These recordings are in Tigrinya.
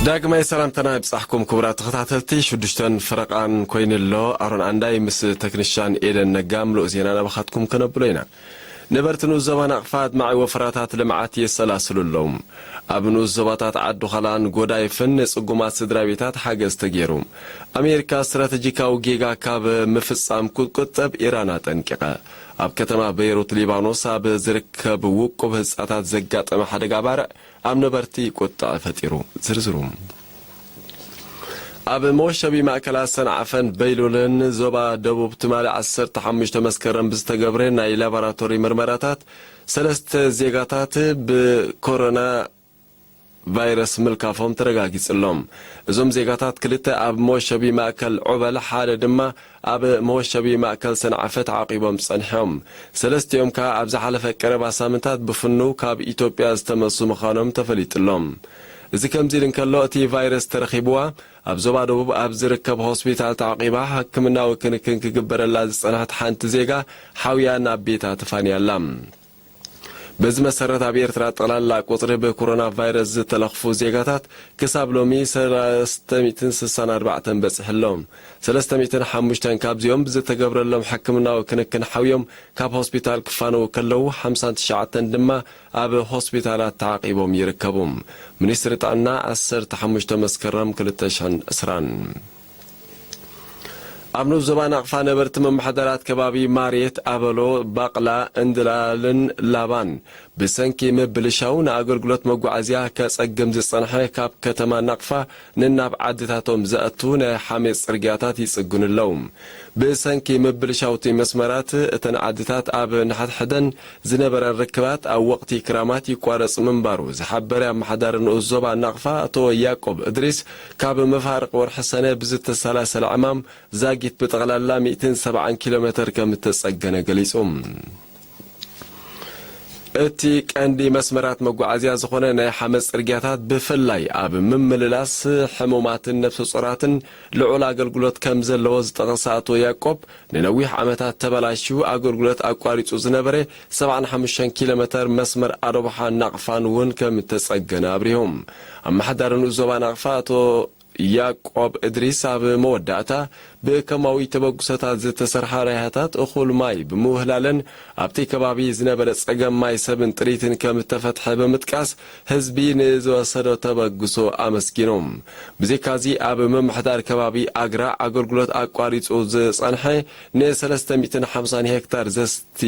ዳግማይ ሰላምታና ይብጻሕኩም ክቡራት ተኸታተልቲ። ሽዱሽተን ፈረቓን ኮይኑ ኣሎ። ኣሮን ኣንዳይ ምስ ተክኒሻን ኤደን ነጋ ምሉእ ዜና ናባኻትኩም ከነብሎ ኢና። ነበርቲ ንኡስ ዞባ ናቕፋ ኣድማዒ ወፈራታት ልምዓት የሰላስሉ ኣለዉ። ኣብ ንኡስ ዞባታት ዓዲ ዃላን ጎዳይፍን ንጽጉማት ስድራ ቤታት ሓገዝ ተገይሩ። ኣሜሪካ ስትራተጂካዊ ጌጋ ካብ ምፍጻም ክትቁጠብ ኢራን ኣጠንቂቐ። ኣብ ከተማ በይሩት ሊባኖስ ኣብ ዝርከብ ውቁብ ህንጻታት ዘጋጠመ ሓደጋ ባርዕ ኣብ ነበርቲ ቁጥዐ ፈጢሩ። ዝርዝሩ። ኣብ መወሸቢ ማእከላት ሰንዓፈን በይሉልን ዞባ ደቡብ ትማሊ ዓሰርተ ሓሙሽተ መስከረም ብዝተገብረ ናይ ላቦራቶሪ ምርመራታት ሰለስተ ዜጋታት ብኮሮና ቫይረስ ምልካፎም ተረጋጊጹ ኣሎ። እዞም ዜጋታት ክልተ ኣብ መወሸቢ ማእከል ዑበል፣ ሓደ ድማ ኣብ መወሸቢ ማእከል ሰንዓፈ ተዓቂቦም ጸኒሖም። ሰለስቲኦም ከኣ ኣብ ዝሓለፈ ቀረባ ሳምንታት ብፍኑው ካብ ኢትዮጵያ ዝተመሱ ምዃኖም ተፈሊጡ ኣሎ። እዚ ከምዚ ኢሉ እንከሎ፣ እቲ ቫይረስ ተረኺብዋ ኣብ ዞባ ደቡብ ኣብ ዝርከብ ሆስፒታል ተዓቂባ ሕክምናዊ ክንክን ክግበረላ ዝጸንሐት ሓንቲ ዜጋ ሓውያ ናብ ቤታ ተፋንያ ኣላ። በዚ መሰረት ኣብ ኤርትራ ጠቕላላ ቁጽሪ ብኮሮና ቫይረስ ዝተለኽፉ ዜጋታት ክሳብ ሎሚ ሰለስተ ሚእትን ስሳን ኣርባዕተን በጺሑ ኣሎ። ሰለስተ ሚእትን ሓሙሽተን ካብዚኦም ብዝተገብረሎም ሕክምናዊ ክንክን ሓውዮም ካብ ሆስፒታል ክፋነዉ ከለዉ፣ ሓምሳን ትሽዓተን ድማ ኣብ ሆስፒታላት ተዓቂቦም ይርከቡ። ሚኒስትሪ ጥዕና ዓሰርተ ሓሙሽተ መስከረም ክልተ ሽሕን ዕስራን። ኣብ ንኡስ ዞባ ናቕፋ ነበርቲ ምምሕዳራት ከባቢ ማርየት፣ ኣበሎ፣ ባቕላ፣ እንድላልን ላባን ብሰንኪ ምብልሻው ንኣገልግሎት መጓዓዝያ ከጸግም ዝጸንሐ ካብ ከተማ ናቕፋ ንናብ ዓድታቶም ዘእቱ ናይ ሓሜት ጽርግያታት ይጽግኑ ኣለዉ። ብሰንኪ ምብልሻውቲ መስመራት እተን ዓድታት ኣብ ንሓድሕደን ዝነበረን ርክባት ኣብ ወቕቲ ክራማት ይቋረጽ ምንባሩ ዝሓበረ ኣመሓዳሪ ንኡስ ዞባ ናቕፋ ኣቶ ያዕቆብ እድሪስ፣ ካብ መፋርቕ ወርሒ ሰነ ብዝተሰላሰለ ዕማም ዛጊት ብጠቕላላ ሚእትን ሰብዓን ኪሎ ሜተር ከም እተጸገነ ገሊጹ። እቲ ቀንዲ መስመራት መጓዓዝያ ዝኾነ ናይ ሓመድ ጽርግያታት ብፍላይ ኣብ ምምልላስ ሕሙማትን ነፍሰ ጾራትን ልዑል ኣገልግሎት ከም ዘለዎ ዝጠቐሰ ኣቶ ያዕቆብ፣ ንነዊሕ ዓመታት ተበላሽዩ ኣገልግሎት ኣቋሪጹ ዝነበረ ሰብዓን ሓሙሽተን ኪሎ ሜተር መስመር ኣዶብሓን ናቕፋን እውን ከም እተጸገነ ኣብሪሆም። ኣመሓዳሪ ንኡስ ዞባ ናቕፋ ኣቶ ያዕቆብ እድሪስ ኣብ መወዳእታ፣ ብከማዊ ተበግሶታት ዝተሰርሓ ራያታት እኹል ማይ ብምውህላለን ኣብቲ ከባቢ ዝነበረ ጸገም ማይ ሰብን ጥሪትን ከም እተፈትሐ ብምጥቃስ፣ ህዝቢ ንዝወሰዶ ተበግሶ ኣመስጊኖም። ብዘይካዚ፣ ኣብ ምምሕዳር ከባቢ ኣግራ ኣገልግሎት ኣቋሪጹ ዝጸንሐ ንሰለስተ ሚእትን ሓምሳን ሄክታር ዘስቲ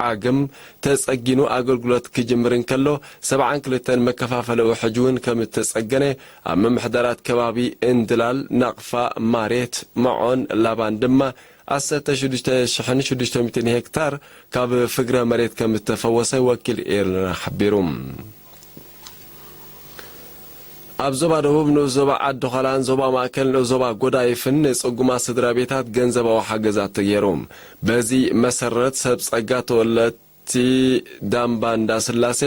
ዓግም ተጸጊኑ ኣገልግሎት ክጅምር እንከሎ፣ ሰብዓን ክልተን መከፋፈሊ ውሕጅ እውን ከም እተጸገነ ኣብ ምምሕዳራት ከባቢ እንድላል፣ ናቕፋ፣ ማሬት፣ መዖን፣ ላባን ድማ ዓሰርተ ሽዱሽተ ሽሕን ሽዱሽተ ሚእትን ሄክታር ካብ ፍግረ መሬት ከም እተፈወሰ ወኪል ኤርና ሓቢሩ። ኣብ ዞባ ደቡብ ንኡስ ዞባ ዓዲ ዃላን ዞባ ማእከል ንኡስ ዞባ ጎዳይፍን ንጽጉማት ስድራ ቤታት ገንዘባዊ ሓገዛት ተገይሩ። በዚ መሰረት ሰብ ጸጋ ተወለቲ ዳምባ እንዳስላሴ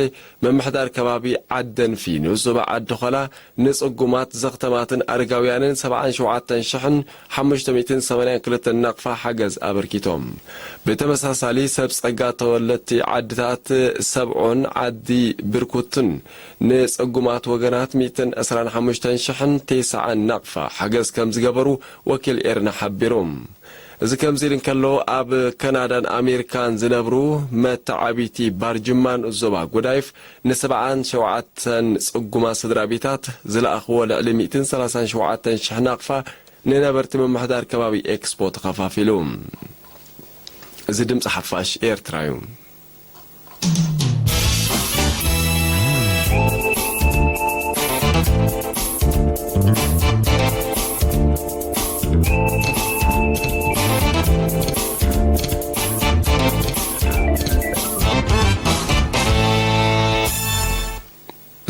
ምምሕዳር ከባቢ ዓደንፊ ንኡስ ዞባ ዓዲ ዃላ ንጽጉማት ዘኽተማትን ኣረጋውያንን ሰብዓን ሸውዓተን ሽሕን ሓሙሽተ ሚእትን ሰማንያን ክልተን ናቕፋ ሓገዝ ኣበርኪቶም። ብተመሳሳሊ ሰብ ጸጋ ተወለቲ ዓድታት ሰብዖን ዓዲ ብርኩትን ንጽጉማት ወገናት ሚእትን ዕስራን ሓሙሽተን ሽሕን ቴስዓን ናቕፋ ሓገዝ ከም ዝገበሩ ወኪል ኤርና ሓቢሩ። እዚ ከምዚ ኢሉ እንከሎ፣ ኣብ ካናዳን ኣሜሪካን ዝነብሩ መተዓቢቲ ባርጅማን ዞባ ጎዳይፍ ንሰብዓን ሸውዓተን ጽጉማት ስድራ ቤታት ዝለኣኽዎ ልዕሊ ሚእትን ሰላሳን ሸውዓተን ሽሕ ናቕፋ ንነበርቲ ምምሕዳር ከባቢ ኤክስፖ ተኸፋፊሉ። እዚ ድምፂ ሓፋሽ ኤርትራ እዩ።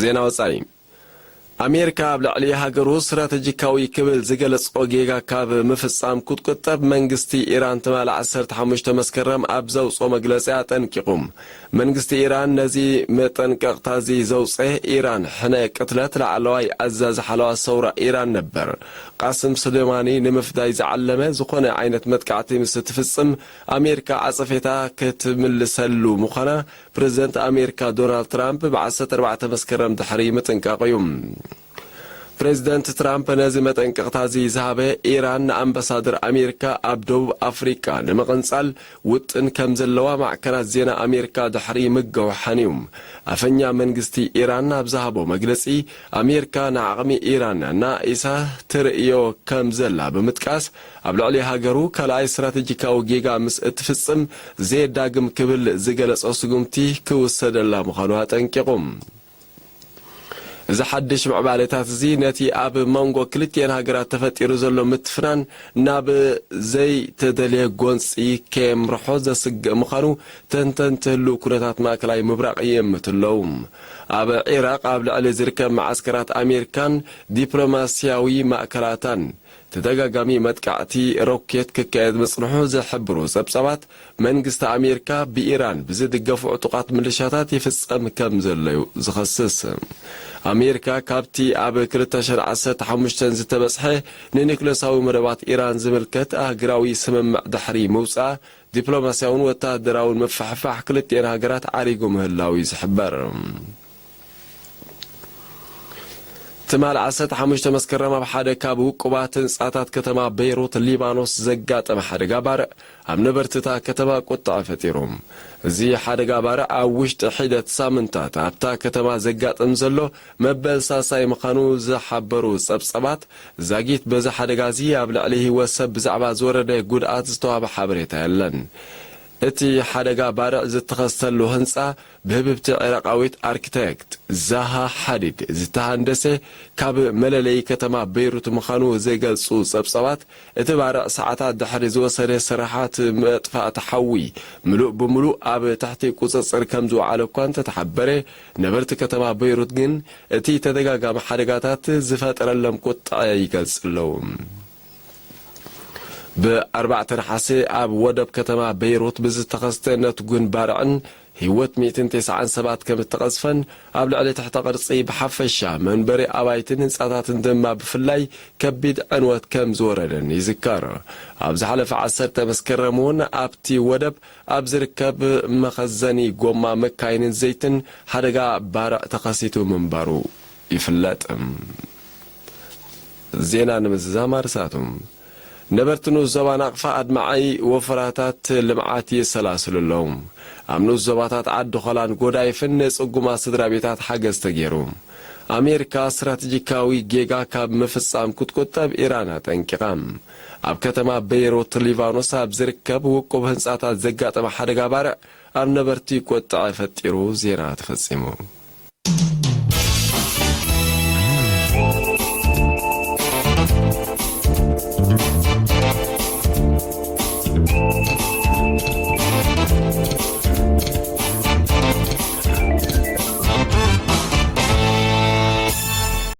ዜና ወጻኢ። ኣሜሪካ ኣብ ልዕሊ ሃገሩ ስትራተጂካዊ ክብል ዝገለጾ ጌጋ ካብ ምፍጻም ክትቁጠብ መንግስቲ ኢራን ትማሊ ዓሰርተ ሓሙሽተ መስከረም ኣብ ዘውጽኦ መግለጺ ኣጠንቂቑ። መንግስቲ ኢራን ነዚ መጠንቀቕታ እዚ ዘውጽኤ፣ ኢራን ሕነ ቅትለት ላዕለዋይ ኣዛዚ ሓለዋ ሰውራ ኢራን ነበር ቃስም ሱሌማኒ ንምፍዳይ ዝዓለመ ዝኾነ ዓይነት መጥቃዕቲ ምስ እትፍጽም፣ ኣሜሪካ ዓጸፌታ ክትምልሰሉ ምዃና ፕረዚደንት ኣሜሪካ ዶናልድ ትራምፕ ብ ዓሰርተ ኣርባዕተ መስከረም ድሕሪ ምጥንቃቑ እዩ። ፕሬዚደንት ትራምፕ ነዚ መጠንቀቕታ እዚ ዝሃበ፣ ኢራን ንኣምባሳደር ኣሜሪካ ኣብ ደቡብ ኣፍሪቃ ንምቕንጻል ውጥን ከም ዘለዋ ማዕከናት ዜና ኣሜሪካ ድሕሪ ምግውሓን እዩ። ኣፈኛ መንግስቲ ኢራን ኣብ ዝሃቦ መግለጺ፣ ኣሜሪካ ንዓቕሚ ኢራን ኣናኢሳ ትርእዮ ከም ዘላ ብምጥቃስ፣ ኣብ ልዕሊ ሃገሩ ካልኣይ ስትራቴጂካዊ ጌጋ ምስ እትፍጽም ዘየዳግም ክብል ዝገለጾ ስጉምቲ ክውሰደላ ምዃኑ ኣጠንቂቑ። እዚ ሓድሽ ምዕባለታት እዚ ነቲ ኣብ መንጎ ክልቲኤን ሃገራት ተፈጢሩ ዘሎ ምትፍናን ናብ ዘይተደልየ ጎንጺ ከየምርሖ ዘስግእ ምዃኑ ተንተንቲ ህሉው ኩነታት ማእከላይ ምብራቕ ይእምቱ ኣለዉ። ኣብ ዒራቕ ኣብ ልዕሊ ዝርከብ መዓስከራት ኣሜሪካን ዲፕሎማስያዊ ማእከላታን ተደጋጋሚ መጥቃዕቲ ሮኬት ክካየድ ምጽንሑ ዝሕብሩ ጸብጻባት፣ መንግስቲ ኣሜሪካ ብኢራን ብዝድገፉ ዕጡቓት ምልሻታት ይፍጸም ከም ዘሎ እዩ ዝኸስስ። ኣሜሪካ ካብቲ ኣብ ክልተ ሽሕን ዓሰርተ ሓሙሽተን ዝተበጽሐ ንኒክለሳዊ መደባት ኢራን ዝምልከት ኣህግራዊ ስምምዕ ድሕሪ ምውጻኣ፣ ዲፕሎማስያውን ወተሃደራውን ምፍሕፋሕ ክልቲኤን ሃገራት ዓሪጉ ምህላው እዩ ዝሕበር። ትማል ዓሰርተ ሓሙሽተ መስከረም ኣብ ሓደ ካብ ውቁባት ህንጻታት ከተማ ቤይሩት ሊባኖስ ዘጋጠመ ሓደጋ ባርዕ ኣብ ነበርቲ እታ ከተማ ቁጥዐ ፈጢሩ። እዚ ሓደጋ ባርዕ ኣብ ውሽጢ ሒደት ሳምንታት ኣብታ ከተማ ዘጋጥም ዘሎ መበል ሳልሳይ ምዃኑ ዝሓበሩ ጸብጸባት፣ ዛጊት በዚ ሓደጋ እዚ ኣብ ልዕሊ ህይወት ሰብ ብዛዕባ ዝወረደ ጉድኣት ዝተዋህበ ሓበሬታ የለን። እቲ ሓደጋ ባርዕ ዝተኸስተሉ ህንጻ ብህብብቲ ዒራቓዊት ኣርኪቴክት ዛሃ ሓዲድ ዝተሃንደሰ፣ ካብ መለለዪ ከተማ ቤይሩት ምዃኑ ዝገልጹ ጸብጻባት፣ እቲ ባርዕ ሰዓታት ድሕሪ ዝወሰደ ስራሓት መጥፋእቲ ሓዊ ምሉእ ብምሉእ ኣብ ትሕቲ ቁጽጽር ከም ዝወዓለ እኳ እንተተሓበረ፣ ነበርቲ ከተማ ቤይሩት ግን እቲ ተደጋጋሚ ሓደጋታት ዝፈጠረሎም ቁጥዐ ይገልጽ ኣለዉ። ብኣርባዕተ ነሓሰ ኣብ ወደብ ከተማ ቤይሩት ብዝተኸስተ ነትጉን ባርዕን ህይወት ሚእትን ተስዓን ሰባት ከም እተቐዝፈን፣ ኣብ ልዕሊ ትሕተ ቅርጺ ብሓፈሻ መንበሪ ኣባይትን ህንጻታትን ድማ ብፍላይ ከቢድ ዕንወት ከም ዝወረደን ይዝከር። ኣብ ዝሓለፈ ዓሰርተ መስከረም እውን ኣብቲ ወደብ ኣብ ዝርከብ መኸዘኒ ጎማ መካይንን ዘይትን ሓደጋ ባርዕ ተኸሲቱ ምንባሩ ይፍለጥ። ዜና ንምዝዛም ኣርሳቱ። ነበርቲ ንኡስ ዞባ ናቕፋ ኣድማዒ ወፈራታት ልምዓት የሰላስሉ ኣለዉ። ኣብ ንኡስ ዞባታት ዓዲ ኾላን ጎዳይፍን ንጽጉማት ስድራ ቤታት ሓገዝ ተገይሩ። ኣሜሪካ ስትራቴጂካዊ ጌጋ ካብ ምፍጻም ክትቁጠብ ኢራን ኣጠንቂቓ። ኣብ ከተማ ቤይሩት ሊባኖስ ኣብ ዝርከብ ውቁብ ህንጻታት ዘጋጠመ ሓደጋ ባርዕ ኣብ ነበርቲ ቁጥዐ ፈጢሩ ዜና ተፈጺሙ።